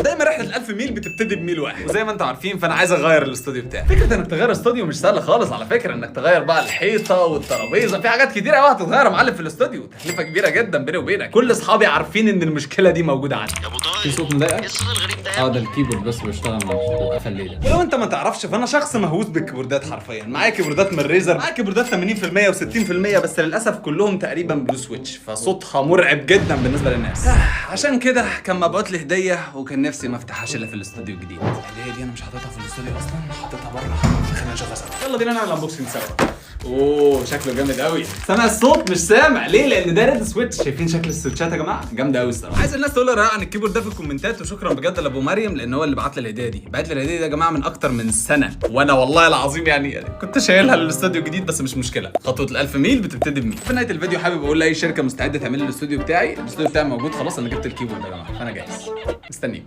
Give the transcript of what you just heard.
دايما رحله ال1000 ميل بتبتدي بميل واحد، وزي ما انتم عارفين فانا عايز اغير الاستوديو بتاعي. فكرة انك تغير استوديو مش سهلة خالص على فكره، انك تغير بقى الحيطة والترابيزه، في حاجات كتير قوي هتتغير يا معلم في الاستوديو، تكلفة كبيرة جدا. بيني وبينك كل اصحابي عارفين ان المشكلة دي موجودة عندي. يا ابو طارق، في صوت مضايقك؟ ايه الصوت الغريب ده يا اه، ده ال keyboard بس بيشتغل، معرفش هو قفل ليه ده. ولو انت ما تعرفش فانا شخص مهووس بالكيبوردات حرفيا، معايا كيبوردات من Razer، معايا كيبوردات 80% و60%، بس للاسف كلهم تقريبا blue switch، فصوتها مرعب جدا بالنسبة للناس. عشان كده كان مبعوت لي هديه، وكان نفسي ما افتحهاش الا في الاستوديو الجديد. الهدية دي انا مش حاططها في الاستوديو اصلا، حاططها بره، فخلينا نشوفها سوا. يلا بينا نعمل unboxing سوا. اوه، شكله جامد قوي. سامع الصوت؟ مش سامع ليه؟ لان ده red switch. شايفين شكل السويتشات يا جماعه؟ جامدة قوي الصراحه. عايز الناس تقول لي رايها عن ال keyboard ده في الكومنتات، وشكرا بجد لابو مريم لان هو اللي بعت لي الهدية دي. بعت لي الهدية دي يا جماعة من اكتر من سنه، وانا والله العظيم يعني كنت شايلها للاستوديو الجديد، بس مش مشكله، خطوة ال1000 ميل بتبتدي بميل. في نهاية الفيديو حابب اقول لاي شركة مستعدة تعمل لي الاستوديو بتاعي، الاستوديو بتاعي موجود خلاص، انا جبت ال keyboard يا جماعه، فانا جاهز مستنيكم.